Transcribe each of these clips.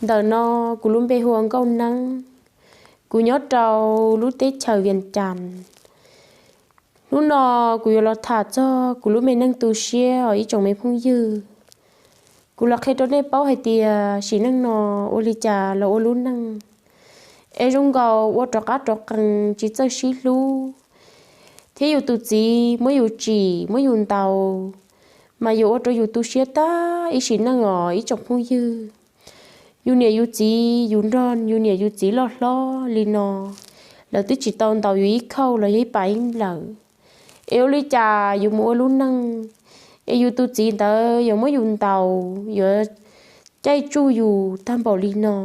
Ntawm no kuv lub npe hu ua Nkauj Neeb, kuv nyob rau lub teb chaws Vias Cas. Hnub no kuv yuav los tham txog kuv lub me neej tu siab os ib tsoom me phooj ywg. Kuv los qhia rau nej paub hais tias sim neej no ua li cas los ua lub neej es zoo nkaus ua rov qab rov qees tsis txawj sib hlub, thiab yus tus txiv muab yus tsim muab yus ntaus, mas yuav ua rau yus tu siab tag ib sim neej os ib tsoom phooj ywg. Yus niam yus txiv, yus nrog yus niam yus txiv loj hlob li no, lawv twb tsis tau ntaus yus ib khauj los yog ib pas ib nplawm, es ua li cas yus mus ua lub neej es yus tus txiv ntawd yuav muab yus ntaus, yuav caij tsuj yus tag npaum li no,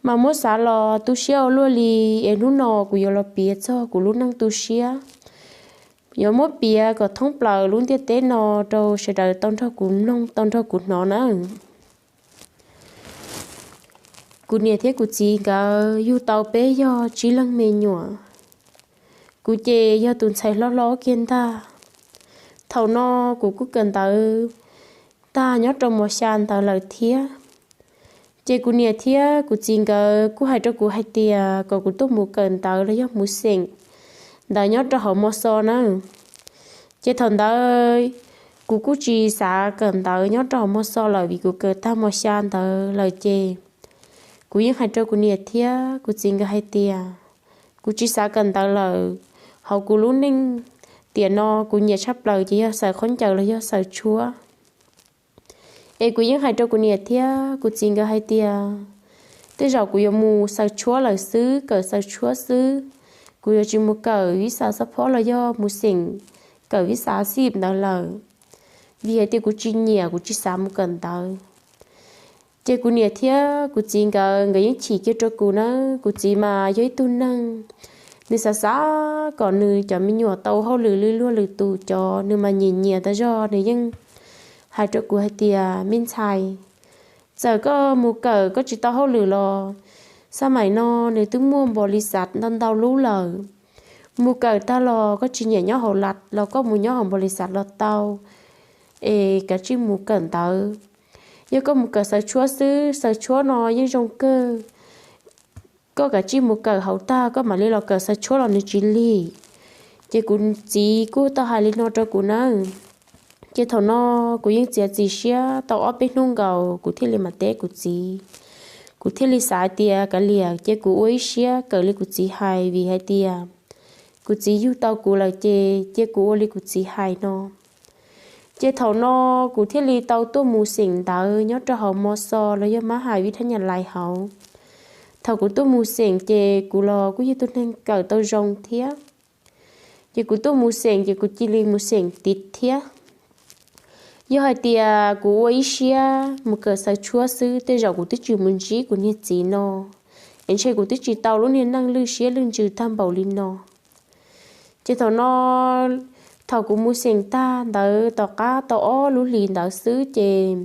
mas muab xav los tu siab ua luaj li. Es hnub no kuv yuav los piav txog kuv lub neej tu siab, yuav muab piav kom thoob plaws lub ntiaj teb no rau sawv daws tau nrog kuv mloog tau nrog kuv hnov nawb. Kuv niam thiab kuv txiv nkawd yug tau peb yog tsib leeg me nyuam. Kuv ces yog tus ntxhais hlob hlob kiag ntag. Thaum no kuv kuj kawm ntawv tag nyob rau mos xya ntawd lawm thiab. Ces kuv niam thiab kuv txiv nkawd kuj hais rau kuv hais tias kom kuv tuaj mus kawm ntawv los yog mus xeem ntawv nyob rau hauv mos xos na. Ces thaum ntawd kuv kuj tsis xav kawm ntawv nyob rau hauv mos xos lawm vim kuv kawm tag mos xya ntawd lawm ces kuv yeej hais rau kuv niam thiab kuv txiv nkawd hais tias kuv tsis xav kawm ntawv lawm. Hauv kuv lub neej tiam no kuv nyiam tshaj plaws ces yog xaws khaub ncaws los yog xaws tshuab. Es kuv yeej hais rau kuv niam thiab kuv txiv nkawd hais tias tej zaum kuv yuav mus xaws tshuab lawm xwb, kawm xaws tshuab xwb. Kuv yuav tsis mus kawm vib xav xab phob los yog mus xeem kawm vib xav xib ntawd lawm, vim hais tias kuv tsis nyiam, kuv tsis xav mus kawm ntawv. Ces kuv niam thiab kuv txiv nkawd, nkawd yeej chim kiag rau kuv na. Kuv txiv mas yog ib tug neeg nws xav xav kom nws cov me nyuam tau hauj lwm li luag lwm tus cov, nws mas nyiam nyiam tas zog, nws yeej hais rau kuv hais tias me ntxhais, txawm koj mus kawm koj tsis tau hauj lwm los xab maim no nws twb muaj npau li xav ntau ntau lub lawm. Mus kawm tag los koj tsis nyiam nyob hauv lab los koj mus nyob hauv npau li xav los tau, es kav tsij mus kawm ntawv. Yog koj mus kawm xaws tshuab xwb, xaws tshuab no yeej zoo kawg. Koj kav tsij mus kawm hauv tag koj mam li los kawm xaws tshuab los nws tsis lig. Ces kuv txiv kuj tau hais li no rau kuv na. Ces thaum no kuv yeej txiav txim siab tau ob peb hnub nkaus kuv thiaj li mam teb kuv txiv. Kuv thiaj li xav hais tias kav liam ces kuv ua ib siab kawm li kuv txiv hais vim hais tias kuv txiv yug tau kuv lawm ces cia kuv ua li kuv txiv hais no. Ces thaum no kuv thiaj li tau tuaj mus xeem ntawv nyob rau hauv mos xos los yog mab hais vib thab nyas lais hauv. Thaum kuv tuaj mus xeem ces kuv los kuj yog tus neeg kawm tau zoo thiab. Ces kuv tuaj mus xeem ces kuv cia li mus xeem tid thiab. Yog hais tias kuv ua ib siab mus kawm xaws tshuab xwb tej zaum kuv twb tsis mus ntsib kuv niag txiv no, es ntshe kuv twb tsis tau lub niag neej lwj siab lwj ntsws tag npaum li no. Ces thaum no, thaum kuv mus xeem tag ntawd tom qab tau ob lub hlis ntawd xwb ces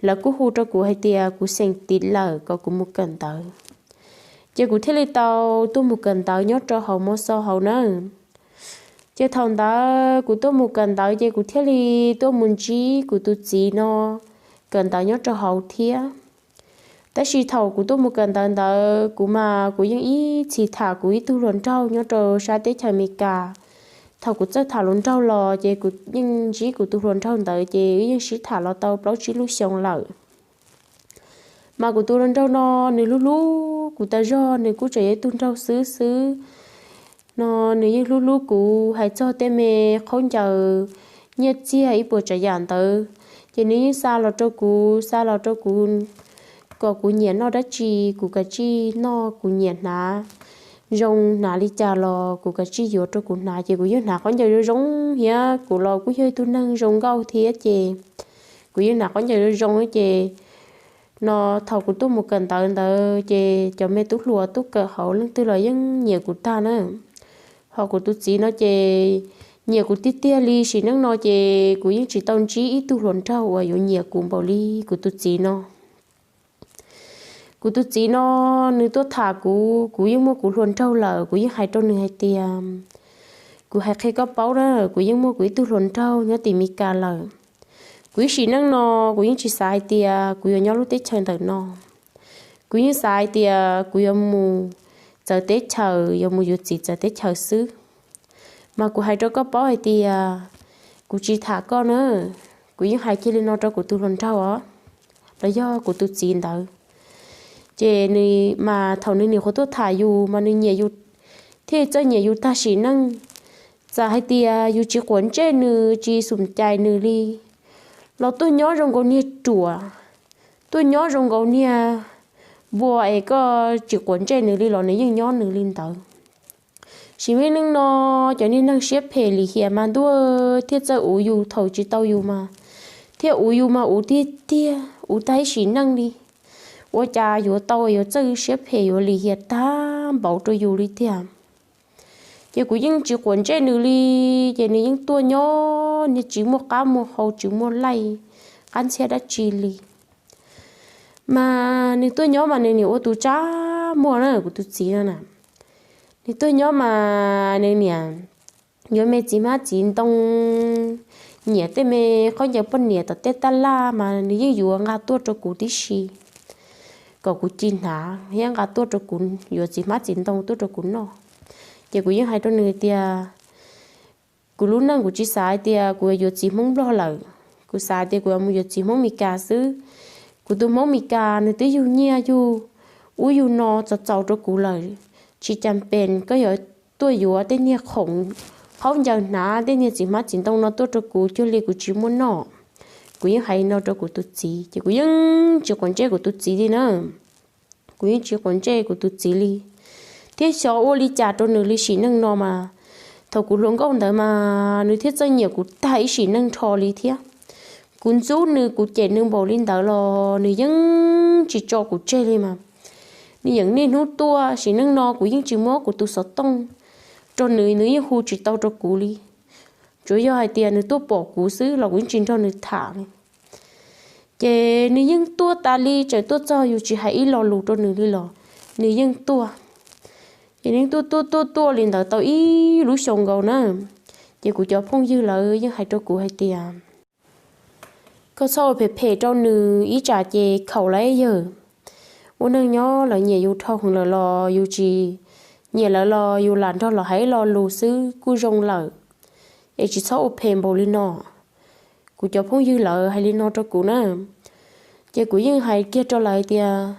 lawv kuj hu rau kuv hais tias kuv xeem tid lawm kom kuv mus kawm ntawv. Ces kuv thiaj li tau tuaj mus kawm ntawv nyob rau hauv mos xos hauv na. Ces thaum ntawd kuv tuaj mus kawm ntawv ces kuv thiaj li tuaj mus ntsib kuv tus txiv no kawm ntawv nyob rau hauv thiab. Tab sis thaum kuv tuaj mus kawm ntawv ntawd kuv mas kuv yeej ib txhis tham kuv ib tug hluas nraug nyob rau sab teb chaws Amelikas. Thaum kuv txawj tham hluas nraug los ces kuv yeej ntsib kuv tus hluas nraug ntawd ces wb yeej sib tham los tau plaub tsib lub xyoo lawm. Mas kuv tus hluas nraug no nws hlub hlub kuv tas zog, nws kuj tseem yog ib tug nraug xwb xwb no, nws yeej hlub hlub kuv hais txog tej me khaub ncaws nyiaj txiag ib puas tsav yam ntawd, ces nws yeej xa los rau kuv, xa los rau kuv kom kuv nyiam noj dab tsi kuv kav tsij noj, kuv nyiam hnav zoo hnav li cas los kuv kav tsij yuav rau kuv hnav. Ces kuv yeej hnav khaub ncaws zoo zoo thiab, kuv los kuj yog ib tug neeg zoo nkauj thiab ces kuv yeej hnav khaub ncaws zoo zoo ces no thaum kuv tuaj mus kawm ntawv ntawd ces cov me tub hluas tuaj kawm hauv leej twg los yeej nyiam kuv tag na. Ho kuv tus txiv no ces nyiam kuv tiag tiag li. Sim neej no ces kuv yeej tsis tau ntsib ib tug hluas nraug uas yuav nyiam kuv npaum li kuv tus txiv no. Kuv tus txiv no nws tuaj tham kuv, kuv yeej muaj kuv hluas nraug lawm, kuv yeej hais rau nws hais tias, kuv hais qhia koj paub na, kuv yeej muaj kuv ib tug hluas nraug nyob tim Amelikas lawm. Kuv ib sim neej no kuv yeej tsis xav hais tias kuv yuav nyob lub teb chaws ntawm no. Kuv yeej xav hais tias kuv yuav mus txawv teb chaws, yuav mus yuav txiv txawv teb chaws xwb. Mas kuv hais rau koj paub hais tias kuv tsis tham koj na, kuv yeej hais kiag li no rau kuv tus hluas nraug os, los yog kuv tus txiv ntawd. Ces nws mas thaum nws nim qhuav tuaj tham yus mas nws nyiam yus thiaj txawj nyiam yus tag sim neej. Txawm hais tias yus tsis quav ntsej nws, tsis xum cais nws li, los tuaj nyob zoo nkaus niag ruam, tuaj nyob zoo nkaus niag npua es koj tsis quav ntsej nws li los nws yeej nyob nws li ntawd. Sim neej no cov niag neeg siab phem lim hiam mas ntuj thiaj txawj uv yus thaum tsis tau yus mas, thiaj uv yus mas uv tiag tiag uv tag ib sim neej li. Ua cas yuav tau yuav txawj siab phem yuav lim hiam tag npaum rau yus li tiag. Ces kuv yeej tsis quav ntsej nws li, ces nws yeej tuaj nyob niag tsis muaj qab muaj hau tsis muaj laij qab ntxhiab dab tsi li. Mas nws tuaj nyob mas nws nim ua tus tsab muag na kuv tus txiv no na. Nws tuaj nyob mas nws niam yuav me txiv hmab txiv ntoo, nyiam tej me khaub ncaws poj niam tom tej taj laj mas nws yeej yuav nqa tuaj rau kuv tib si, kom kuv ci hnav thiab nqa tuaj rau kuv yuav txiv hmab txiv ntoo tuaj rau kuv noj. Ces kuv yeej hais rau nws tias kuv lub neej kuv tsis xav hais tias kuv yuav yuav txiv Hmoob Nplog lawm, kuv xav tias kuv yuav mus yuav txiv Hmoob Meskas xwb. Kuv tus Hmoob Meskas nws twb yug nyiaj yug ub yug no txaus txaus rau kuv lawm, tsis cas pes koj yuav tuaj yuav tej niag khoom khaub ncaws hnav tej niag txiv hmab txiv ntoo no tuaj rau kuv cuag li kuv tsis muaj noj. Kuv yeej hais li no rau kuv tus txiv ces kuv yeej tsis quav ntsej kuv tus txiv li na. Kuv yeej tsis quav ntsej kuv tus txiv li, thiab xyov ua li cas rau nws li sim neej no mas. Thaum kuv hluas nkauj ntawd mas nws thiaj txawj nyiam kuv tag ib sim neej nrho li thiab. Kuv ntxub nws kuv cem nws npaum li ntawd los nws yeej tsis tso kuv tseg li mas. Nws yeem niaj hnub tuaj, sim neej no kuv yeej tsis muab kuv tus xov tooj rau nws, nws yeej hu tsis tau rau kuv li. Tsuas yog hais tias nws tuaj pom kuv xwb los kuv yeej tsis nrog nws tham li. Ces nws yeej tuaj tas li, tseem tuaj txog yus tsis hais ib lo lus rau nws li los nws yeej tuaj. Ces nws yeej tuaj tuaj tuaj tuaj li ntawd tau ib lub xyoo nkaus na. Ces kuv cov phooj ywg lawv yeej hais rau kuv hais tias koj txhob ua phem phem rau nws ib tsam ces khaum lawm yawg. Ua neej nyob lawv nyiam yus dhau heev lawm los yus tsis nyiam lawv los yus lam nrog lawv hais ib lo lus xwb kuj zoo lawm, es tsis txhob ua phem npaum li no. Kuv cov phooj ywg lawv hais li no rau kuv na, ces kuv yeej hais kiag rau lawv tias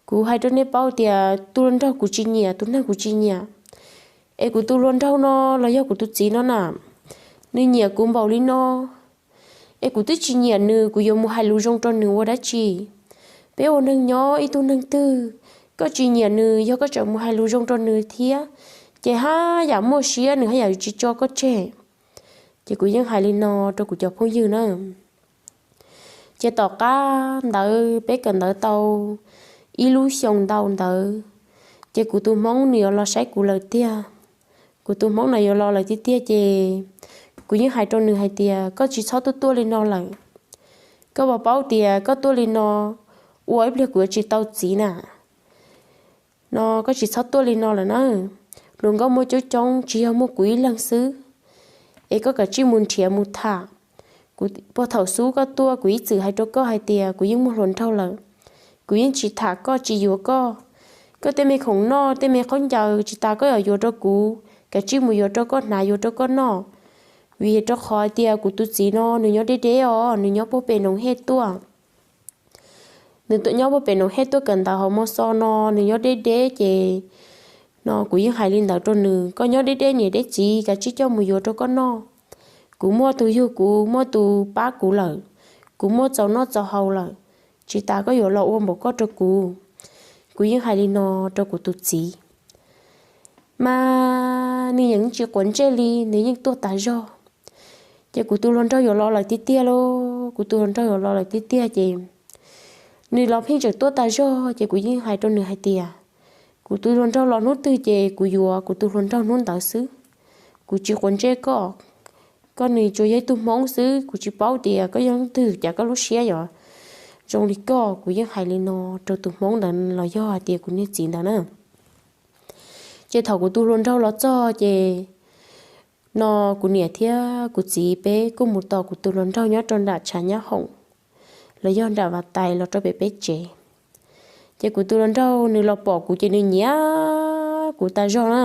kuv hais rau nej paub tias tus hluas nraug kuv tsis nyiam, tus neeg kuv tsis nyiam, es kuv tus hluas nraug no los yog kuv tus txiv no na, nws nyiam kuv npaum li no, es kuv twb tsis nyiam nws, kuv yuav mus hais lus zoo rau nws ua dab tsi? Peb ua neeg nyob ib tug neeg twg, koj tsis nyiam nws, yog koj tseem mus hais lus zoo rau nws thiab, ces haj yam muaj siab nws haj yam tsis tso koj tseg. Ces kuv yeej hais li no rau kuv cov phooj ywg na. Ces tom qab ntawd peb kawm ntawv tau ib lub xyoo ntau ntawd, ces kuv tus hmoob nws yuav los saib kuv lawm tiag. Kuv tus hmoob no yuav los lawm tiag tiag ces kuv yeej hais rau nws hais tias koj tsis txhob tuaj tuaj li no lawm. Koj puas paub tias koj tuaj li no ua ib pliag kuv yuav tsis tau txiv na. No koj tsis txhob tuaj li no lawm na. Hluas nkauj muaj coob coob, tsis yog muaj kuv ib leeg xwb, es koj kav tsij mus nrhiav mus tham. Kuv puag thaum xub koj tuaj kuv ib txwm hais rau koj hais tias kuv yeej muaj hluas nraug lawm, kuv yeej tsis tham koj tsis yuav koj. Koj tej me khoom noj tej me khaub ncaws tsis tas koj yuav yuav rau kuv, kav tsij mus yuav rau koj hnav yuav rau koj noj. Vim rau qhov tias kuv tus txiv no nws nyob deb deb os, nws nyob puag pem Noov Hej tuaj. Nws nyob puag pem Noov Hej tuaj kawm ntawv hauv Mos Xos no, nws nyob deb deb ces no kuv yeej hais li ntawd rau nws, koj nyob deb deb niam deb txiv kav tsij coj mus yuav rau koj noj. Kuv muaj tus yug kuv, muaj tus pab kuv lawm, kuv muaj txaus noj txaus haus lawm, tsis tas koj yuav los ua npaum koj rau kuv. Kuv yeej hais li no rau kuv tus txiv, mas nws yeej tsis quav ntsej li, nws yeej tuaj tas zog. Ces kuv tus hluas nraug yuav los lawm tiag tiag lauj, kuv tus hluas nraug yuav los lawm tiag tiag ces nws los pheej tseem tuaj tas zog ces kuv yeej hais rau nws hais tias kuv tus hluas nraug los hnub twg ces kuv yuav kuv tus hluas nraug hnub ntawd xwb. Kuv tsis quav ntsej koj, koj nws tsuas yog ib tug hmoob xwb, kuv tsis paub tias koj yog leej twg cas koj lub siab yuav zoo li koj. Kuv yeej hais li no rau tus hmoob ntawd los yog hais tias kuv niag txiv ntawd na. Ces thaum kuv tus hluas nraug los txog ces no kuv niam thiab kuv txiv peb kuj mus tos kuv tus hluas nraug nyob rau nram tshav nyab hoom los yog nram vaj tais los rau pem peb tsev. Ces kuv tus hluas nraug nws los pom kuv ces nws nyiam kuv tas zog na.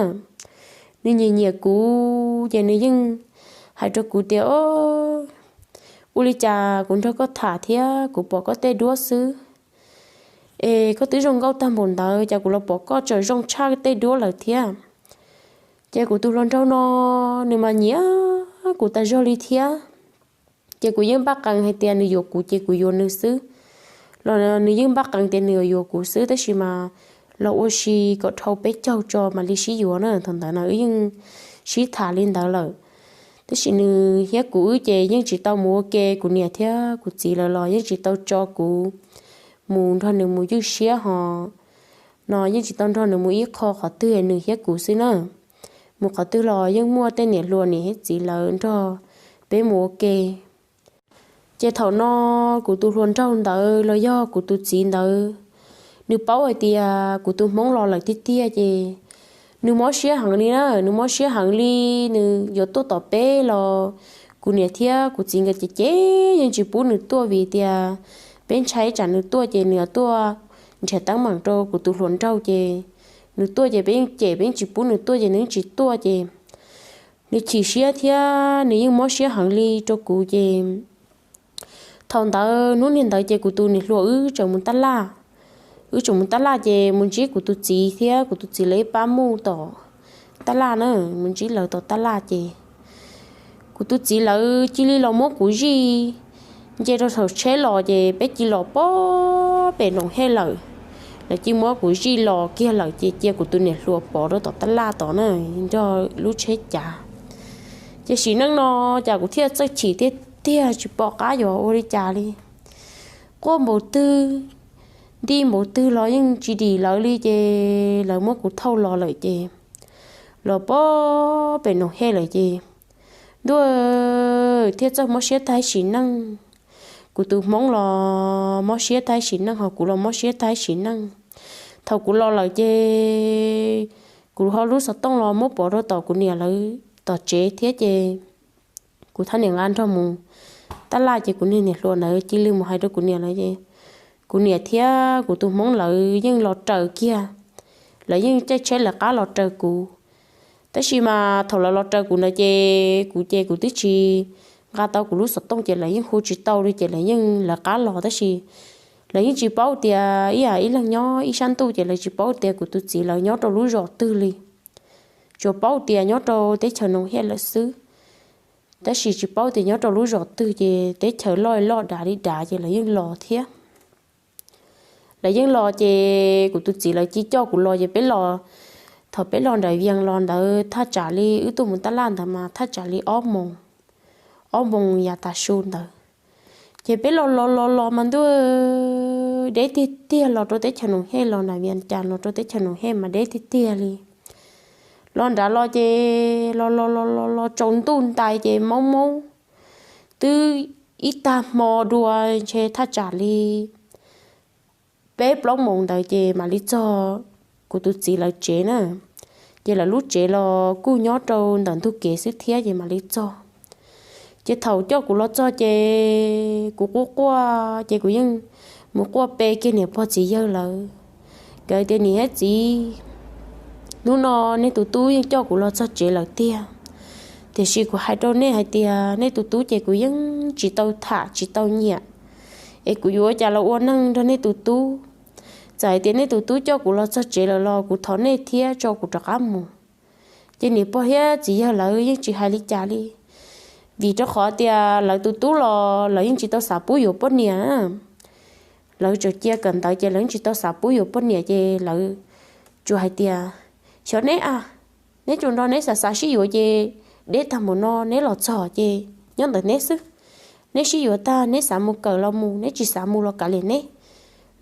Nws nyiam nyiam kuv ces nws yeej hais rau kuv tias, o, ua li cas kuv nrog koj tham thiab kuv pom koj tej duab xwb, es koj twb zoo nkauj tag npaum ntawd cas kuv los pom koj tseem zoo tshaj tej duab lawm thiab. Ces kuv tus hluas nraug no nws mas nyiam kuv tas zog li thiab. Ces kuv yeej npaj qees hais tias nws yuav kuv ces kuv yuav nws xwb, los nws yeej npaj qees tias nws yuav kuv xwb, tab sis mas los ua si kom dhau peb caug tso mam li sib yuav na. Thaum ntawd no wb yeej sib tham li ntawd lawm, tab sis nws thiab kuv wb ces yeej tsis tau mus ua ke, kuv niam thiab kuv txiv lawv los yeej tsis tau tso kuv mus nrog nws mus ywj siab ho no yeej tsis tau nrog nws mus ib qho qhov twg, nws thiab kuv xwb na. Mus qhov twg los yeej muaj tej niam hluas niam thiab txiv lawv nrog peb mus ua ke. Ces thaum no kuv tus hluas nraug ntawd los yog kuv tus txiv ntawd, nws paub hais tias kuv tus hmoob los lawm tiag tiag ces nws mob siab heev li na, nws mob siab heev li. Nws yuav tuaj tom peb los kuv niam thiab kuv txiv nkawd ces ces yeej tsis pub nws tuaj vim tias peb ntshai tsam nws tuaj ces nws tuaj nrhiav teeb meem rau kuv tus hluas nraug ces nws tuaj ces peb yeej cem, peb yeej tsis pub nws tuaj ces nws yeej tsis tuaj ces nws chim siab thiab nws yeej mob siab heev li rau kuv ces thaum ntawd hnub niag ntawd ces kuv tus niam hluas wb tseem mus tab laj. Wb tseem mus tab laj ces mus ntsib kuv tus txiv thiab kuv tus txiv lawv ib pab muj tom tab laj na, mus ntsib lawv tom tab laj ces kuv tus txiv lawv cia li los muab kuv zij nce rau saum tsheb los ces peb cia li los pem Noom Hej lawm. Lawv cia li muab kuv zij los kiag lawm ces cia kuv tus niam hluas pov rau tom tab laj tod na, nrog lub tsheb cav. Ces sim neej no cas kuv thiaj txawj chim tiag tiag tsis pom qab yuav ua li cas li. Quaj npaum twg, nti npaum twg los yeej tsis dim lawv li ces lawv muab kuv thauj los lawm ces los pem Noom Hej lawm ces ntuj, thiaj txawj mob siab tag sim neej. Kuv tus hmoob los mob siab tag sim neej ho kuv los mob siab tag sim neej. Thaum kuv los lawm ces kuv ho lub xov tooj los muab pov rau tom kuv niam lawv tom tsev thiab ces kuv thiaj niam nqa nrog mus tab laj ces kuv niag niam hluas ntawd cia li mus hais rau kuv niam lawv es kuv niam thiab kuv tus hmoob lawv yeej los raws kiag. Lawv yeej caij tsheb lawv qab los raws kuv. Tab sis mas thaum lawv los raws kuv ntawd ces kuv ces kuv twb tsis nqa tau kuv lub xov tooj ces lawv yeej hu tsis tau li ces lawv yeej lawv qab los tab sis lawv yeej tsis paub tias ib yam ib leeg nyob ib sab ntuj ces lawv tsis paub tias kuv tus txiv lawv nyob rau lub zos twg li. Tsuas paub tias nyob rau teb chaws Noom Hej lawm xwb, tab sis tsis paub tias nyob rau lub zos twg ces teb chaws loj loj dav li dav ces lawv yeej los thiab. Lawv yeej los ces kuv tus txiv lawv cia li coj kuv los ces peb los, thaum peb los nram Vias los ntawd thaj tsam li wb tuaj mus tab laj ntawd mas thaj tsam li ob moos, ob moos yav tav su ntawd. Ces peb los los los los mas ntuj, deb tiag tiag los rau teb chaws Noom Hej los nram Vias Cas los rau teb chaws Noom Hej mas deb tiag tiag li. Los nrad los ces los los los los los tsaus ntuj ntais ces maub maub twb ib tag hmo dua ntshe thaj tsam li peb plaub moos ntawd ces mam li txog kuv tus txiv lawv tsev na. Ces lawv lub tsev los kuj nyob rau ntawm ntug kev xwb thiab ces mam li txog. Ces thaum coj kuv los txog ces kuv quaj quaj ces kuv yeej mus quaj pe kiag niam pog txiv yawg lawv, kuv tias niam thiab txiv, hnub no nej tus tub yeej coj kuv los txog tsev lawm tiag, tiam sis kuv hais rau nej hais tias nej tus tub ces kuv yeej tsis tau tham tsis tau nyiam, es kuv yuav ua cas los ua neej nrog nej tus tub. Txawm hais tias nej tus tub coj kuv los txog tsev lawm los kuv thov nej thiab tso kuv rov qab mus. Ces niam pog thiab txiv yawg lawv yeej tsis hais li cas li, vim rau qhov tias lawv tus tub los lawv yeej tsis tau xav pub yuav poj niam. Lawv tseem cia kawm ntawv ces lawv yeej tsis tau xav pub yuav poj niam ces lawv tsuas hais tias, xyov neb a, neb tsuas nrog neb xav xav sib yuav ces deb tag npaum no neb los txog ces nyob ntawm neb xwb. Neb sib yuav tag neb xav mus kawm los mus, neb tsis xav mus los kav liam neb.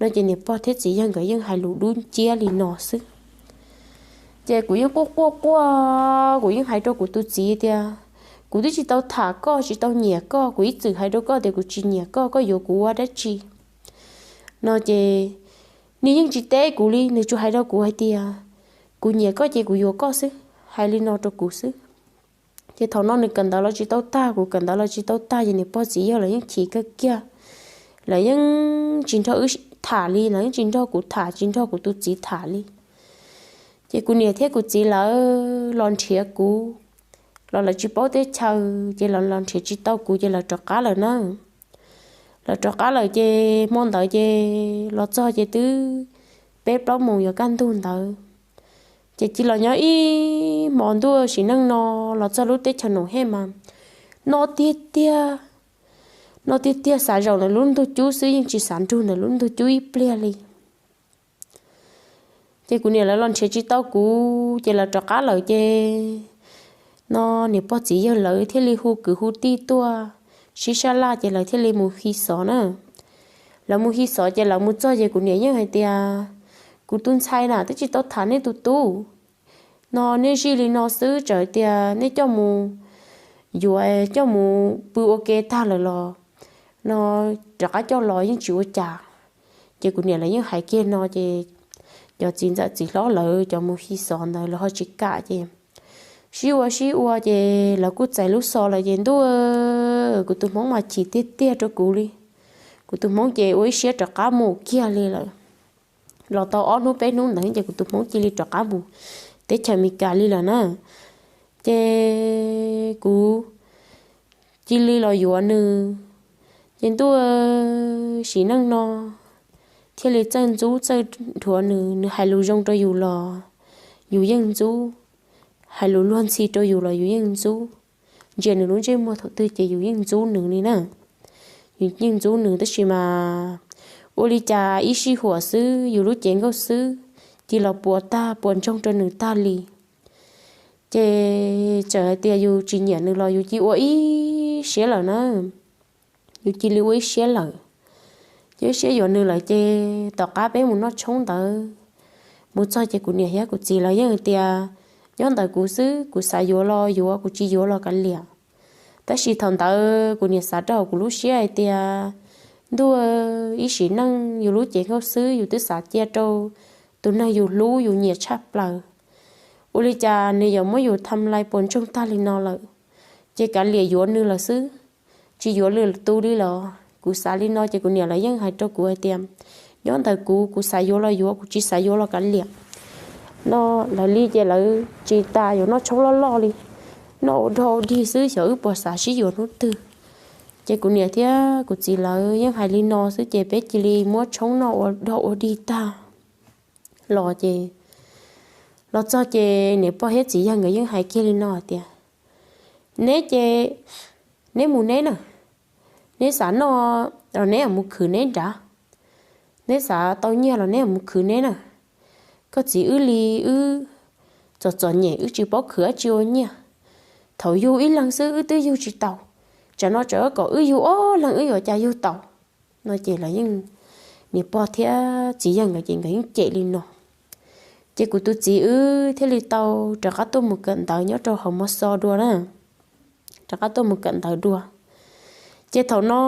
No ces niam pog thiab txiv yawg nkawd yeej hais lus dub nciab li no xwb. Ces kuv yeej quaj quaj quaj, kuv yeej hais rau kuv tus txiv tias, kuv twb tsis tau tham koj tsis tau nyiam koj, kuv ib txwm hais rau koj tias kuv tsis nyiam koj, koj yuav kuv ua dab tsi? No ces nws yeej tsis teb kuv li, nws tsuas hais rau kuv hais tias, kuv nyiam koj ces kuv yuav koj xwb, hais li no rau kuv xwb. Ces thaum no nws kawm ntawv los tsis tau tag, kuv kawm ntawv los tsis tau tag ces niam pog txiv yawg lawv yeej chim kawg kiag. Lawv yeej tsis nrog wb tham li, lawv yeej tsis nrog kuv tham, tsis nrog kuv tus txiv tham li. Ces kuv niam thiab kuv txiv lawv los nrhiav kuv, los lawv tsis paub teb chaws ces lawv los nrhiav tsis tau kuv ces lawv rov qab lawm na. Lawv rov qab lawm ces hmo ntawd ces los txog ces twb peb plaub moos yuav kaj ntug ntawd. Ces cia los nyob ib hmos ntuj sim neej no los txog lub teb chaws Noom Hej mas no tiag tiag, no tiag tiag xav zaum ntawm lub ntug cub xwb yeej tsis xav nrug ntawm lub ntug cub ib pliag li. Ces kuv niam lawv los nrhiav tsis tau kuv ces lawv rov qab lawm ces no niam pog txiv yawg lawv thiaj li hu kwv hu tij tuaj sib sab laj ces lawv thiaj li mus hi xov na. Lawv mus hi xov ces lawv mus txog ces kuv niam yeej hais tias, kuv tus ntxhais na twb tsis tau tham nej tus tub no, nej zij li no xwb txawm tias nej coj mus yuav coj mus pw ua ke tag lawm los no rov qab coj los yeej tsis ua cas. Ces kuv niam lawv yeej hais kiag no ces cov txiv ntxawm txiv hlob lawv cov mus hi xov ntawd lawv ho tsis kam ces sib ua sib ua ces lawv kuj txais lub xov lawm ces ntuj, kuv tus hmoob mas chim tiag tiag rau kuv li. Kuv tus hmoob ces ua ib siab rov qab mus kiag li lawm. Los tau ob hnub peb hnub ntawd ces kuv tus hmoob cia li rov qab mus teb chaws Amelikas li lawm na. Ces kuv cia li los yuav nws. Ces ntuj, sim neej no thiaj li txawj ntxub txawj dhuav nws, nws hais lus zoo rau yus los yus yeej ntxub, hais lus luag ntxhi rau yus los yus yeej ntxub, ntsia nws lub ntsej muag thaum twg ces yus yeej ntxub nws li na. Yus yeej ntxub nws tab sis mas ua li cas ib sij huam xwb yus lub cev nkauj xwb cia los puas tag puas ntsoog rau nws tag li. Ces txawm hais tias yus tsis nyiam nws los yus cia ua ib siab lawm na. Yus cia li ua ib siab lawm, ua ib siab yuav nws lawm ces tom qab peb mus noj tshoob ntawd mus txog ces kuv niam thiab kuv txiv lawv yeej hais tias, nyob ntawm kuv xwb, kuv xav yuav los yuav, kuv tsis yuav los kav liam. Tab sis thaum ntawd kuv niam xav rau hauv kuv lub siab hais tias, ntuj, ib sim neej yus lub cev nkauj xwb yus twb xav cia rau tus neeg yus hlub yus nyiam tshaj plaws. Ua li cas nws yuav muab yus tham lais puas ntsoog tag li no lawm, ces kav liam yuav nws lawm xwb, tsis yuav lwm tus li los. Kuv xav li no ces kuv niam lawv yeej hais rau kuv hais tias, nyob ntawm kuv, kuv xav yuav los yuav, kuv tsis xav yuav los kav liam. No lawv li ces lawv tsis tas yuav noj tshoob loj loj li, noj ua dog ua dig xwb xyov wb puas xav sib yuav hnub twg. Ces kuv niam thiab kuv txiv lawv yeej hais li no xwb ces peb cia li muab tshoob noj ua dog ua dig tag los ces los txog ces niam pog thiab txiv yawg nkawd yeej hais kiag li no hais tias, neb ces neb mus neb na, neb xav noj los neb mus khwv neb nrad, neb xav tau nyiaj los neb mus khwv neb na. Koj txiv wb li wb txom txom nyem wb tsis paub khwv dab tsi ua nyiaj, thaum yug ib leeg xwb wb twb yug tsis tau, tsam no tsam kom wb yug ob leeg wb yuav cas yug tau. No ces lawv yeej, niam pog thiab txiv yawg nkawd ces nkawd yeej cem li no. Ces kuv tus txiv wb thiaj li tau rov qab tuaj mus kawm ntawv nyob rau hauv Mos Xos dua na, rov qab tuaj mus kawm ntawv dua. Ces thaum no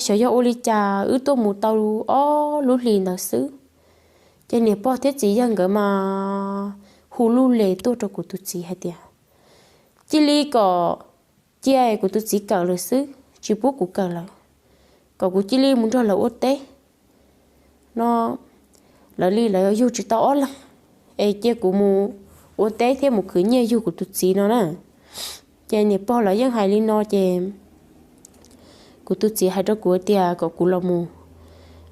xyov yog ua li cas wb tuaj mus tau ob lub hlis ntawd xwb, ces niam pog thiab txiv yawg nkawd mas hu lub les tuaj rau kuv tus txiv hais tias, cia li kom cia kuv tus txiv kawm lawm xwb, tsis pub kuv kawm lawm, kom kuv cia li mus nrog lawv ua teb. No lawv li lawv yug tsis tau ob leeg, es cia kuv mus ua teb thiab mus khwv nyiaj yug kuv tus txiv no na. Ces niam pog lawv yeej hais li no ces kuv tus txiv hais rau kuv tias kom kuv los mus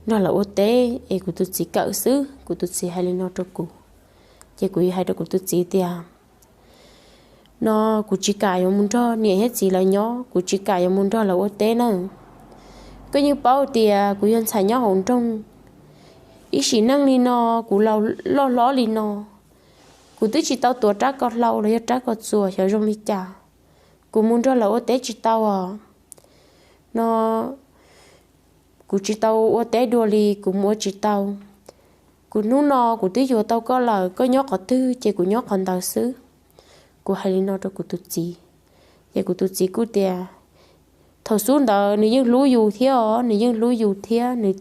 nrog lawv ua teb es kuv tus txiv kawm xwb, kuv tus txiv hais li no rau kuv. Ces kuv hais rau kuv tus txiv tias, no kuv tsis kam yuav mus nrog niam thiab txiv lawv nyob, kuv tsis kam yuav mus nrog lawv ua teb na. Koj yeej paub tias kuv yog ntxhais nyob hauv nroog, ib sim neej li no kuv laus loj hlob li no, kuv twb tsis tau tuav rab ko hlau los yog rab ko txuas xyov zoo li cas, kuv mus nrog lawv ua teb tsis tau os. No kuv tsis tau ua teb dua li, kuv mus ua tsis tau. Kuv hnub no kuv twb yuav tau koj lawm, koj nyob qhov twg ces kuv nyob qhov ntawd xwb. Kuv hais li no rau kuv tus txiv, ces kuv tus txiv kuj tias, thaum xub ntawd nws yeej hlub yus thiab os, nws yeej hlub yus thiab nws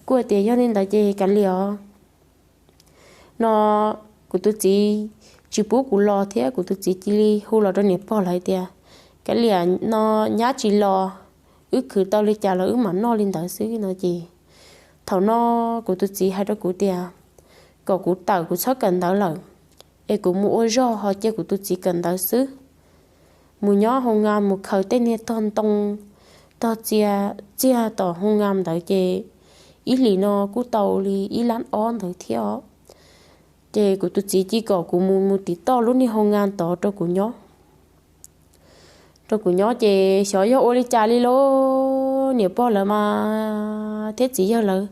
kuj tias yog li ntawd ces kav liam os. No kuv tus txiv tsis pub kuv los thiab kuv tus txiv cia li hu los rau niam pog lawv hais tias, kav liam no, nyab tsis los, wb khwv tau li cas los wb mam noj li ntawd xwb no ces Thaum no kuv tus txiv hais rau kuv tias kom kuv tawm, kuv txhob kawm ntawv lawm, es kuv mus ua zog ho cia kuv tus txiv kawm ntawv xwb. Mus nyob hoo nkas mus khaws tej niag tog ntoo, tog txiag, txiag tom hoo nkas ntawd ces ib hlis no kuj tau li ib lab ob ntawd thiab os. Ces kuv tus txiv cia kom kuv mus mus tim toj lub niag hoo nkas tod rau kuv nyob. Rau kuv nyob ces xyov yog ua li cas li lauj, niam pog lawv mas thiab txiv yawg lawv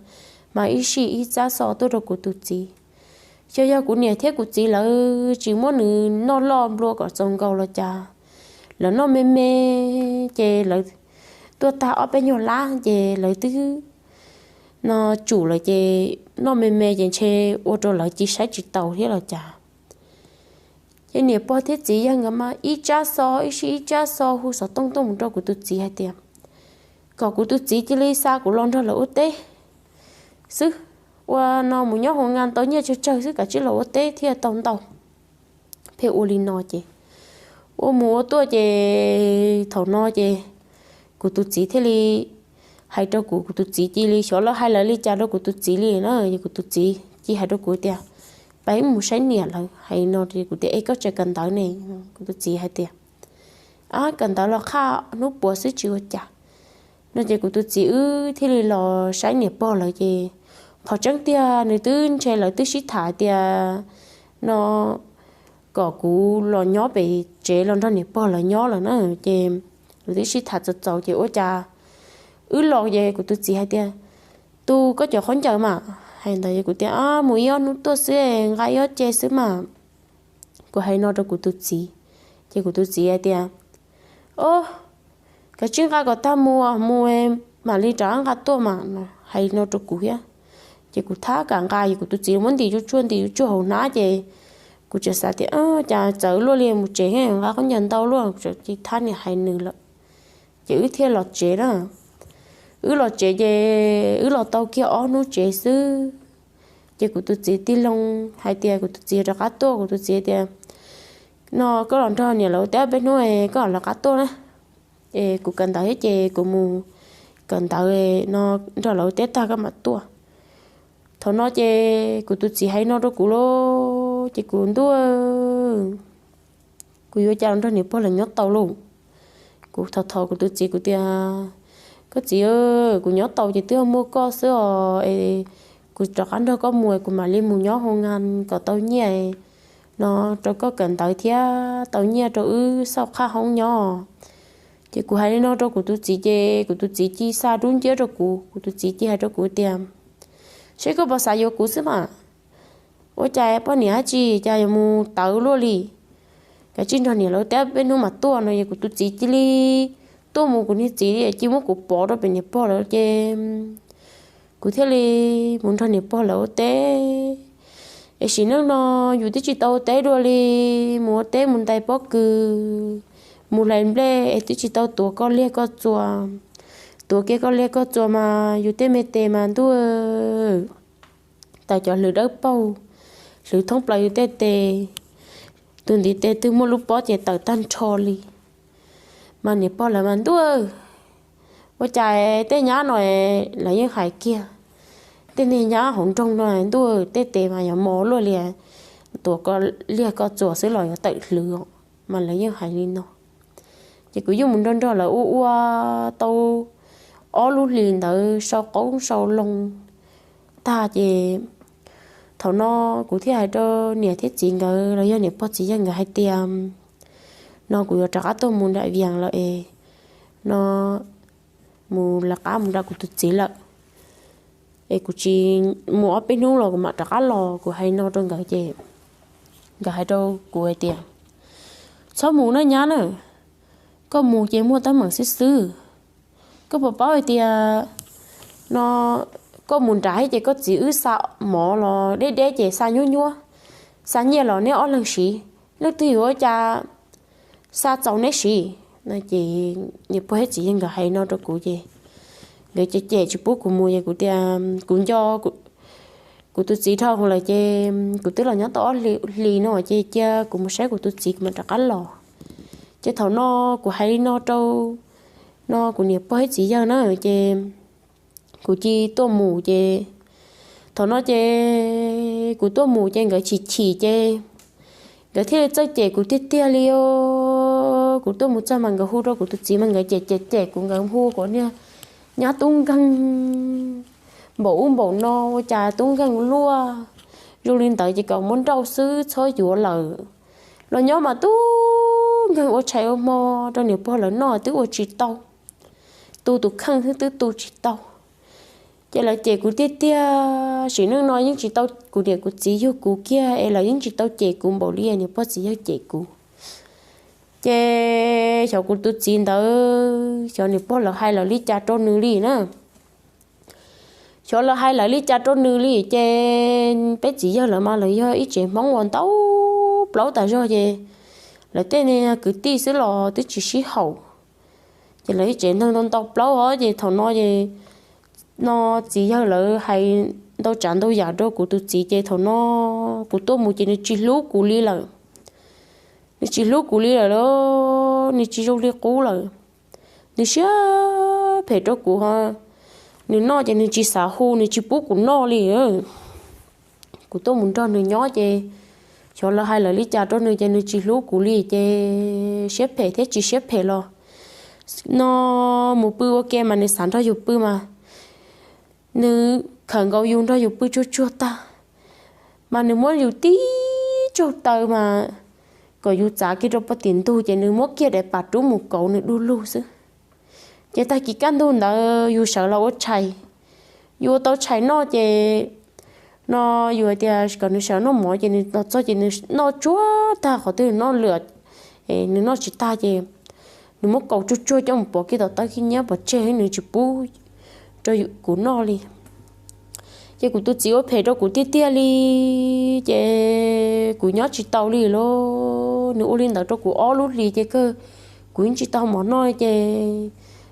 mas ib sij ib tsab xov tuaj rau kuv tus txiv. Xyov yog kuv niam thiab kuv txiv lawv tsis muab nws noj loj nplua kom txaus nkaus los cas, lawv noj me me ces lawv tuaj tag ob peb nyuag lab ces lawv twb no tsum lawm ces noj me me ces ntshe ua rau lawv cia saib tsis taus thiab los cas. Ces niam pog thiab txiv yawg nkawd mas ib tsab xov ib sij ib tsab xov hu xov tooj tuaj mus rau kuv tus txiv hais tias kom kuv tus txiv cia li xa kuv los nrog lawv ua teb xwb, ua no mus nyob hoo nkas tau nyiaj tsawg tsawg xwb, kav tsij los ua teb thiaj tau ntau. Pheej ua li no ces ua mus ua tuaj ces thaum no ces kuv tus txiv thiaj li hais rau kuv, kuv tus txiv cia li xyov lawv hais lawv li cas rau kuv tus txiv li na, kuv tus txiv cia hais rau kuv tias peb mus saib niam lawv hais no. Kuv tias es koj tseem kawm ntawv ne? Kuv tus txiv hais tias kawm ntawv los qhaj hnub puav xwb tsis ua cas no. Ces kuv tus txiv wb thiaj li los saib niam pog lawv ces qhov tseeb tiag nws twb ntshe lawv twb sib tham tias no kom kuv los nyob pem tsev los nrog niam pog lawv nyob lawm na. Ces lawv twb sib tham txaus txaus ces ua cas wb los ces kuv tus txiv hais tias tus koj cov khaub ncaws mas hais ntawd es kuv tias mus ib ob hnub tuaj xwb, nqa ib ob ce xwb mas. Kuv hais no rau kuv tus txiv ces kuv tus txiv hais tias o, kav tsij nqa kom tag mus, mus mam li rov qab nqa tuaj mas, hais no rau kuv thiab. Ces kuv thab kam nqa es kuv tus txiv muab ntim yuv tsuag ntim yuv tsuag hauv hnab ces kuv tseem xav tias cas txawv luaj li mus tsev nqa khaub ncaws ntau luaj, kuv tseem cia thab niam hais nws lawm. Ces wb thiaj los tsev na. Wb los tsev ces wb los tau kiag ob hnub tsev xwb ces kuv tus txiv tig loo hais tias kuv tus txiv rov qab tuaj, kuv tus txiv tias no koj los nrog niam lawv ua teb peb hnub koj mam rov qab tuaj na. Es kuv kawm ntawv thiab ces kuv mus kawm ntawv no nrog lawv ua teb tag koj mam tuaj. Thaum no ces kuv tus txiv hais no rau kuv lauj ces kuv ntuj, kuv yuav cas los nrog niam pog lawv nyob tau lauj. Kuv thov thov kuv tus txiv kuv tias koj txiv, kuv nyob tau ces twb muaj koj xwb os, kuv rov qab nrog koj mus kuv mam li mus nyob hoo nkas kom tau nyiaj no rau koj kawm ntawv thiab tau nyiaj rau wb xauj qhab hoob nyob. Ces kuv hais li no rau kuv tus txiv ces kuv tus txiv cia xa dub nciab rau kuv, kuv tus txiv cia hais rau kuv tias seb koj puas xav yuav kuv xwb mas, ua cas poj niam dab tsi cas yuav mus tawv luaj li, kav tsij nrog niam lawv ua teb peb hnub mam tuaj no. Yog kuv tus txiv cia li tuaj mus kuv niag txiv cia li muab kuv pov rau pem niam pog lawv ces kuv thiaj li mus nrog niam pog lawv ua teb. Es sim neej no yus twb tsis tau ua teb dua li, mus ua teb mus ntais pob kws, mus hlais nplej es twb tsis tau tuav koj liag koj txuas. Tuav kiag koj liag koj txuas mas yus tej me tes mas ntuj, tawm cov hlwv dawb paug, hlwv thoob plaws yus tej tes. Tus ntiv tes twg muaj lub pob ces tawm tag nrho li. Mas niam pog lawv mas ntuj, ua cas tej nyab no lawv yeej hais kiag, tej niag nyab hauv nroog no ntuj tej tes mas yuav mos luaj li, tuav koj liag koj txuas xwb los yuav tawm hlwv os, mas lawv yeej hais li no. Ces kuv yeej mus nrog nrog lawv ua ua tau ob lub hlis ntawd sau qoob sau loo tag ces thaum no kuv thiaj hais rau niam thiab txiv nkawd los yog niam pog txiv yawg nkawd hais tias no kuv yuav rov qab tuaj mus nram Vias lawm es no mus lawv qab mus nrog kuv tus txiv lawm es kuv tsis mus ob peb hnub los kuv mam rov qab los. Kuv hais no rau nkawd ces nkawd hais rau kuv hais tias txhob mus na nyab na, koj mus ces muaj teeb meem xwb xwb. Koj puas paub hais tias no koj mus nrad ces koj txiv wb xa mov los deb deb ces xa nyuab nyuab, xa nyiaj los neb ob leeg siv, leej twg yuav ua cas xa txaus neb siv no. Ces niam pog thiab txiv yawg nkawd hais no rau kuv ces nkawd cem cem tsis pub kuv mus ces kuv tias kuv nco kuv tus txiv dhau lawm ces kuv twb los nyob tau ob hlis no ces cia kuv mus saib kuv tus txiv kuv mam rov qab los. Ces thaum no kuv hais li no rau no kuv niam pog thiab txiv yawg na ces kuv cia tuaj mus ces thaum no ces kuv tuaj mus ces nkawd chim chim ces nkawd thiaj li txawj cem kuv tiag tiag li os. Kuv tuaj mus txog mas nkawd hu rau kuv tus txiv mas nkawd cem cem cem kuv, nkawd hu kuv niag nyab tub nkeeg npaum ub npaum no, ua cas tub nkeeg luaj zoo li ntawd ces kom muab nrauj xwb txhob yuav lawm. Los nyob mas tub nkeeg ua tshais ua hmo rau niam pog lawv noj twb ua tsis tau, tu tus kheej xwb twb tu tsis tau. Ces lawv cem kuv tiag tiag, sim neej no yeej tsis tau, kuv niam kuv txiv yug kuv kiag es lawv yeej tsis tau cem kuv npaum li niam pog txiv yawg cem kuv. Ces xyov kuv tus txiv ntawd xyov niam pog lawv hais lawv li cas rau nws li na. Xyov lawv hais lawv li cas rau nws li ces peb txiv yawg lawv mas lawv yog ib tsev Hmoob uas ntau plaub tas zog ces lawv tej kwv tij xwb los twb tsis sib haum. Ces lawv ib tsev neeg ntau ntau plaub os ces thaum no ces no txiv yawg lawv hais ntau tsav ntau yam rau kuv tus txiv ces thaum no kuv tuaj mus ces nws tsis hlub kuv li lawm. Nws tsis hlub kuv li lawm lauj, nws tsis zoo li qub lawm. Nws siab phem rau kuv, nws noj ces nws tsis xav hu, nws tsis pub kuv noj li. Kuv tuaj mus nrog nws nyob ces xyov lawv hais lawv li cas rau nws ces nws tsis hlub kuv li ces siab phem thiab tsis siab phem los no mus pw ua ke mas nws xav nrog yus pw mas nws khawm nkaus yus nrog yus pw tsuag tsuag tag mas nws muab yus tib tsaug taw mas kom yus txav kiag rau puag tim ntug ces nws muab kiag daim pam rub mus kauv nws du lug xwb. Ces tag kis kaj ntug ntawd yus sawv los ua tshais, yus ua tau tshais noj ces no yus hais tias kom nws sawv noj mov ces nws los txog ces nws noj tsuag tag qhov twg nws noj lwm, nws noj tsis tag ces nws muab kaus tsuag tsuag coj mus pov kiag tom tawb khib nyiab pov tseg nws tsis pub rau kuv noj li. Ces kuv tus txiv ua phem rau kuv tiag tiag li, ces kuv nyob tsis tau li lauj. Nws ua li ntawd rau kuv ob lub hlis ces kawg kuv yeej tsis tau mov noj ces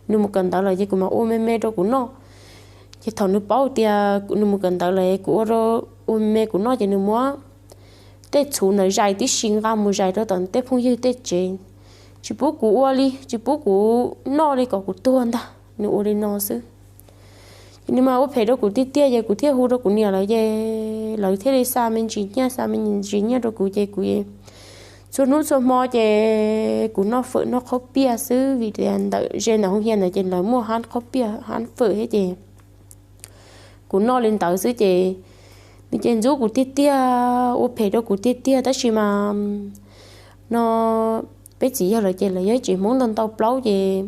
nws mus kawm ntawv lawm ces kuv mam ua me me rau kuv noj. Ces thaum nws paub tias nws mus kawm ntawv lawm kuv ua, ua me me kuv noj ces nws muab tej txhuv ntawd zais tib si nqa mus zais rau tom tej phooj ywg tej tsev, tsis pub kuv ua li, tsis pub kuv noj li kom kuv tuag ntag, nws ua li no xwb. Ces nws mas ua phem rau kuv tiag tiag ces kuv thiaj hu rau kuv niam lawv ces lawv thiaj li xa me ntsis nyiaj, xa me ntsis nyiaj rau kuv ces kuv txhua hnub txhua hmo ces kuv noj fawm noj qhaub piaj xwb vim tias ntawm ze ntawm hoo hias ntawd ces lawv muaj hab qhaub piaj hab fawm thiab ces kuv noj li ntawd xwb ces nws ces ntxub kuv tiag tiag, ua phem rau kuv tiag tiag tab sis mas no peb txiv yawg lawv ces lawv yog ib tsev Hmoob ntau ntau plaub ces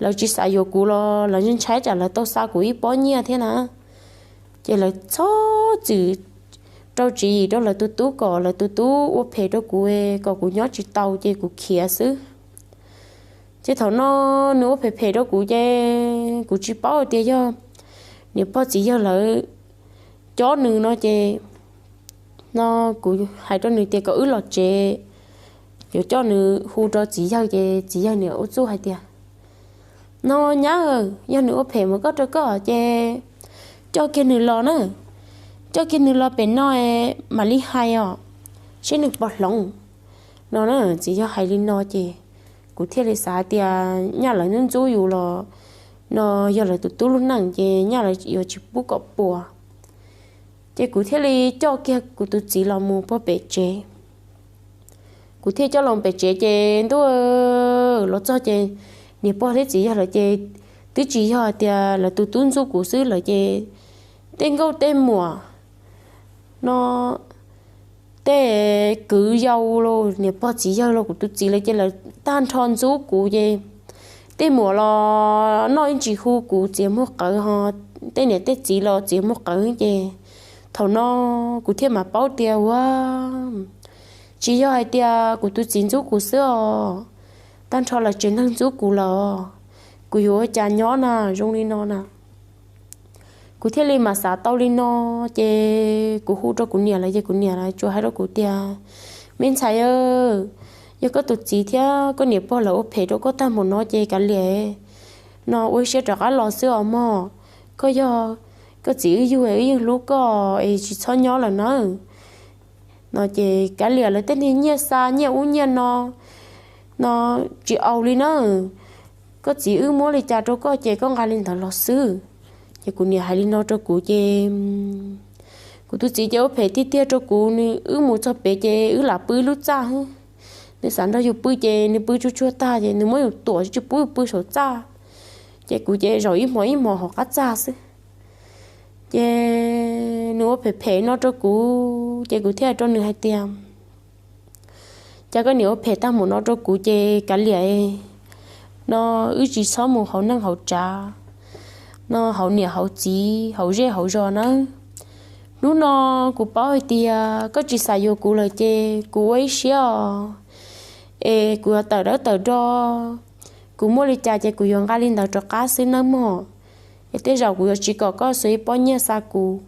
lawv tsis xav yuav kuv los lawv ntshai tsam lawv tau xa kuv ib pob nyiaj thiab na. Ces lawv txhob txwm rau tswv yim rau lawv tus tub kom lawv tus tub ua phem rau kuv kom kuv nyob tsis tau ces kuv khiav xwb. Ces thaum no nws ua phem phem rau kuv ces kuv tsis paub hais tias yog niam pog txiv yawg lawv cob nws no ces no kuv hais rau nws tias kom wb los tsev, yuav coj nws hu rau txiv yawg ces txiv yawg niam ua txuj hais tias no nyab, yog nws ua phem mus koj rau koj ces coj kiag nws los na, coj kiag nws los pem no mam li hais os, seb nws puas hloov no na. Txiv yawg hais li no ces kuv thiaj li xav tias nyaj lawv ntxub ntxub yus los no yog lawv tus tub lub neej ces nyaj lawv yuav tsis pub kom puas. Ces kuv thiaj li coj kiag kuv tus txiv los mus puag pem tsev. Kuv thiaj coj los pem tsev ces ntuj, los txog ces niam pog thiab txiv yawg lawv ces twb tsis yog hais tias lawv tus tub ntxub kuv xwb lawm ces tej nkauj tej muam no tej kwv yau los niam pog txiv yawg los kuv tus txiv lawv ces lawv tag nrho ntxub kuv ces tej muam los noj ib ntsis hu kuv txiav muag qawv ho tej niam tej txiv los txiav muag qawv ces thaum no kuv thiaj mam paub tias ua tsis yog hais tias kuv tus txiv ntxub kuv xwb os, tag nrho lawv tsev neeg ntxub kuv lawm, kuv yuav ua cas nyob na zoo li no na. Kuv thiaj li mam xav tau li no ces kuv hu rau kuv niam lawv ces kuv niam lawv tsuas hais rau kuv tias me ntxhais, yog koj tus txiv thiab koj niam pog lawv ua phem rau koj tag npaum no ces kav liam no ua siab rov qab los xwb os mog. Koj yog koj txiv wb yug wb yeej hlub koj es tsis txhob nyob lawm nawb. No ces kav liam lawv tej niag nyiaj xa nyiaj ub nyiaj no, no tsis au li na. Koj txiv wb muab li cas rau koj ces koj nqa li ntawd los xwb. Ces kuv niam hais li no rau kuv ces kuv tus txiv ces ua phem tiag tiag rau kuv, nws wb mus txog pem ces wb lam pw lub txaj xwb. Nws xav nrog yus pw ces nws pw tsuag tsuag tag ces nws muab yus tuam tsis pub yus pw saum txaj. Ces kuv ces zaum ib hmos ib hmos hauv qab txaj xwb. Ces nws ua phem phem no rau kuv ces kuv thiaj hais rau nws hais tias, cas koj niam ua phem tag mus no rau kuv ces kav liam no, wb tsis txhob mus hauv neej hauv tsav no, hauv niam hauv txiv hauv zej hauv zos nawb. Hnub no kuv paub hais tias koj tsis xav yuav kuv lawm ces kuv ua ib siab os, es kuv yuav tawm dawb tawm do, kuv muaj li cas ces kuv yuav nqa li ntawd rov qab xwb nawb mog. Es tej zaum kuv yuav tsis kom koj xuas ib pob nyiaj xa kuv.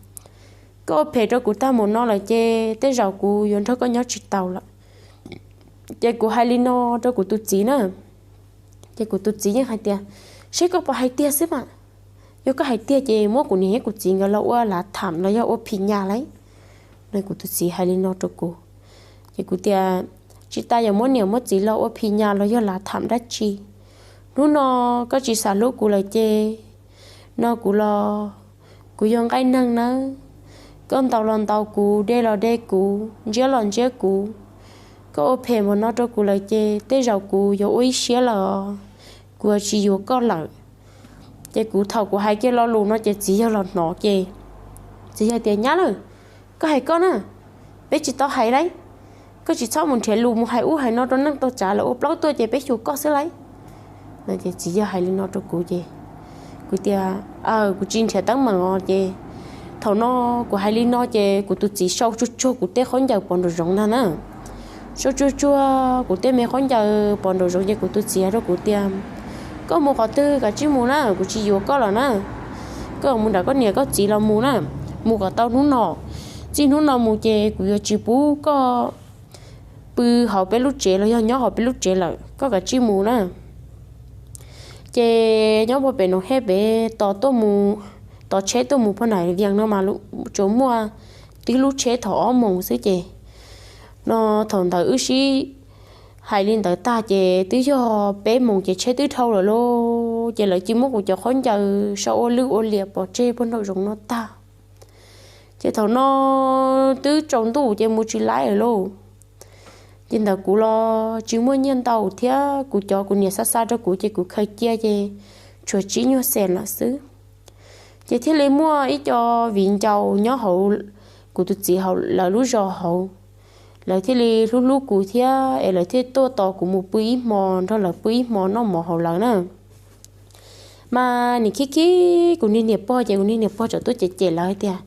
Koj ua phem rau kuv tag mus no lawm ces tej zaum kuv yuav nrog koj nyob tsis taus lawm. Ces kuv hais li no rau kuv tus txiv na, ces kuv tus txiv yeej hais tias, seb koj puas hais tiag xwb mas, yog koj hais tiag ces muab kuv niam thiab kuv txiv nkawd los ua lav tham los yog ua phim nyas lauj. Kuv tus txiv hais li no rau kuv, ces kuv tias, tsis tas yuav muab niam muab txiv los ua phim nyas los yog lav tham dab tsi. Hnub no koj tsis xav hlub kuv lawm ces no kuv los kuv yog nqaij neeg nawb, koj ntaus los ntaus kuv, de los de kuv, ntsiab los ntsiab kuv. Koj ua phem mus no rau kuv lawm ces tej zaum kuv yuav ua ib siab lawm, kuv yuav tsis yuav koj lawm. Ces kuv thaum kuv hais kiag lo lus no ces txiv yawg los hnov ces txiv yawg tias, nyab lawm, koj hais koj na, peb tsis tau hais lauj. Koj tsis txhob mus nrhiav lus mus hais ub hais no rau neej tau tsav lawm, ua plaub tuaj ces peb xyuas koj xwb lauj. Ces txiv yawg hais li no rau kuv ces kuv tias, aw, kuv tsis nrhiav teeb meem os. Ces thaum no kuv hais li no ces kuv tus txiv sau tsuag tsuag kuv tej khaub ncaws pov nraum zoov ntag na. Sau tsuag tsuag kuv tej me khaub ncaws pov nraum zoov ces kuv tus txiv hais rau kuv tias, koj mus qhov twg kav tsij mus na, kuv tsis yuav koj lawm na. Koj mus nrog koj niam koj txiv los mus na, mus kom tau hnub no. Txij hnub no mus ces kuv yuav tsis pub koj pw hauv peb lub tsev los yog nyob hauv peb lub tsev lawm, koj kav tsij mus na. Ces nyob puag pem no hej peb tos tuaj mus, tos tsheb tuaj mus puag nram Vias no mas tsuas muaj tib lub tsheb thaum ob moos xwb ces no thaum ntawd wb sib hais li ntawd tag ces twb yog peb moos ces tsheb twb dhau lawm lauj. Ces lawv cia muab kuv cov khaub ncaws sau ua lwj ua liam pov tseg puag nraum zoov no tag. Ces thaum no twb tsaus ntuj ces mus tsis laib lawm lauj. Ces ntawm kuv los tsis muaj nyiaj ntau thiab, kuv cov kuv niam xa xa rau kuv ces kuv khaws cia ces tshuav tsib nyuag xees lawm xwb. Ces thiaj li muaj ib co viv ncaus nyob hauv kuv tus txiv hauv lawv lub zos hauv, lawv thiaj li hlub hlub kuv thiab es lawv thiaj tuaj tos kuv mus pw ib hmo, nrog lawv pw ib hmo noj mov hauv lawv na. Mas nim khib khib kuv niag niam pog ces kuv niag niam pog tseem tuaj cem cem lawv hais tias,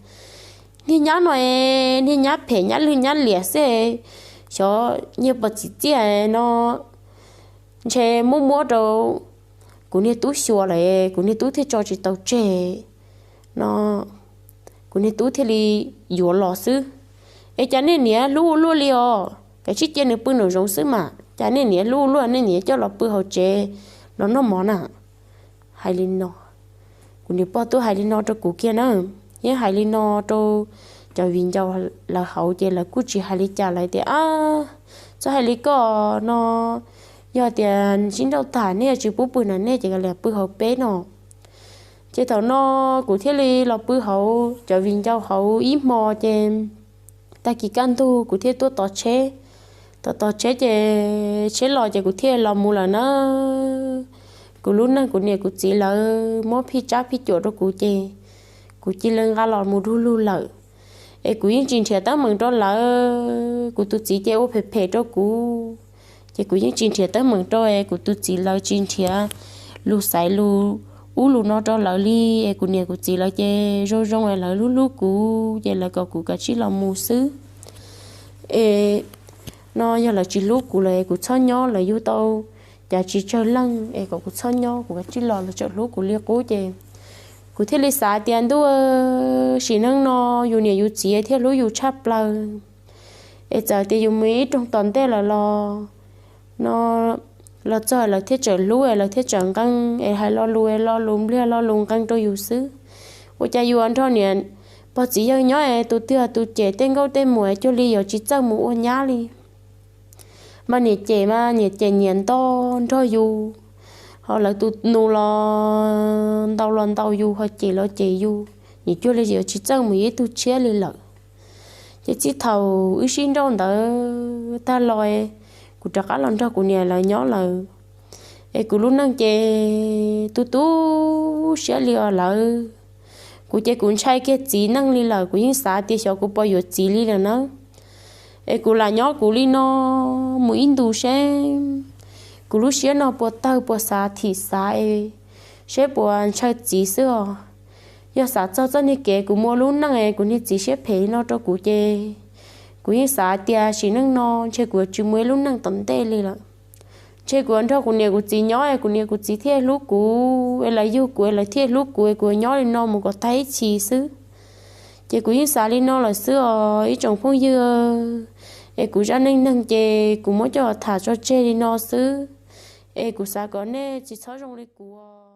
niag nyab no es niag nyab phem nyab lwj nyab liam xwb, xyov nyiag pos txiv txiaj no ntshe muab muab rau kuv niag tub xyuas lawm, kuv niag tub thiaj tso tsis tau tseg no, kuv niag tub thiaj li yuav los xwb. Es cas nej niam hlub ua luaj li os, kav tsij cia nws pw nraum zoov xwb mas, cas nej niam hlub ua luaj, nej niam coj los pw hauv tsev los noj mov na. Hais li no, kuv niam pog twb hais li no rau kuv kiag na, yeej hais li no rau cov viv ncaus lawv hauv ces lawv kuj tsis hais li cas, lawv tias, a, txhob hais li koj no, yog tias sib nrauj tag nej tsis pub pw na nej ces kav liam pw hauv peb no. Ces thaum no kuv thiaj li los pw hauv cov viv ncaus hauv ib hmo ces tag kis kaj ntug kuv thiaj tuaj tos tsheb. Tos tos tsheb ces tsheb los ces kuv thiaj los mus lawm na. Kuv lub neej kuv niam kuv txiv lawv muab phij tsab phij cuam rau kuv ces kuv cia li nqa los mus du lug lawm. Es kuv yeej tsis nrhiav teeb meem rau lawv, kuv tus txiv ces ua phem phem rau kuv, ces kuv yeej tsis nrhiav teeb meem rau es kuv tus txiv lawv tsis nrhiav lus xaiv lus ub lus no rau lawv li. Es kuv niam kuv txiv lawv ces zoo zoo es lawv hlub hlub kuv ces lawv kom kuv kav tsij los mus xwb. Es no yog lawv tsis hlub kuv lawm es kuv txhob nyob, lawv yug tau cas tsis tsawg leej es kom kuv txhob nyob, kuv kav tsij los, lawv tseem hlub kuv li qub ces kuv thiaj li xav tias ntuj, sim neej no yus niam yus txiv thiaj hlub yus tshaj plaws. Es txawm tias yus mus ib rooj tom ntej lawm los no, los txog lawv thiaj tseem hlub es lawv thiaj tseem nqee es hais lo lus es lo lus npliag lo lus nqee rau yus xwb. Ua cas yus nrog niam pog txiv yawg nyob es tus twg tus cem tej nkauj tej muam es cuag li yuav tsis txawj mus ua nyab li. Mas niam cem mas niam cem nyias nto nrog yus, Ho lawv tus nus los ntaus los ntaus yus, ho cem los cem yus, nim cuag li yuav tsis txawj mus yuav ib tug tshiab li lawm. Ces txij thaum wb sib nrauj ntawd tag los, kuv rov qab los nrog kuv niam lawv nyob lawm, es kuv lub neej ces tu tu siab li os lawv. Kuv ces kuv ntshai kiag txiv neej li lawm, kuv yeej xav tias xyov kuv puas yuav txiv li lawm na. Es kuv lam nyob kuv li no mus ib ntus seb kuv lub siab no puas tawg puas xav thim xav es seb puas ntshaw txiv xwb os. Yog xav txog txoj niag kev kuv muaj lub neej es kuv niag txiv siab phem li no rau kuv ces kuv yeej xav tias sim neej no ntshe kuv yuav tsis muaj ib lub neej tom ntej li lawm. Ntshe kuv yuav nrog kuv niam kuv txiv nyob es kuv niam kuv txiv thiaj hlub kuv es lawv yug kuv es lawv thiaj hlub kuv es kuv yuav nyob li no mus kom tag ib txhis xwb. Ces kuv yeej xav li no lawm xwb os ib tsoom phooj ywg. Es kuv zaj neej neeg ces kuv muab coj tham tso tseg li no xwb, es kuv xav kom nej tsis txhob zoo li kuv.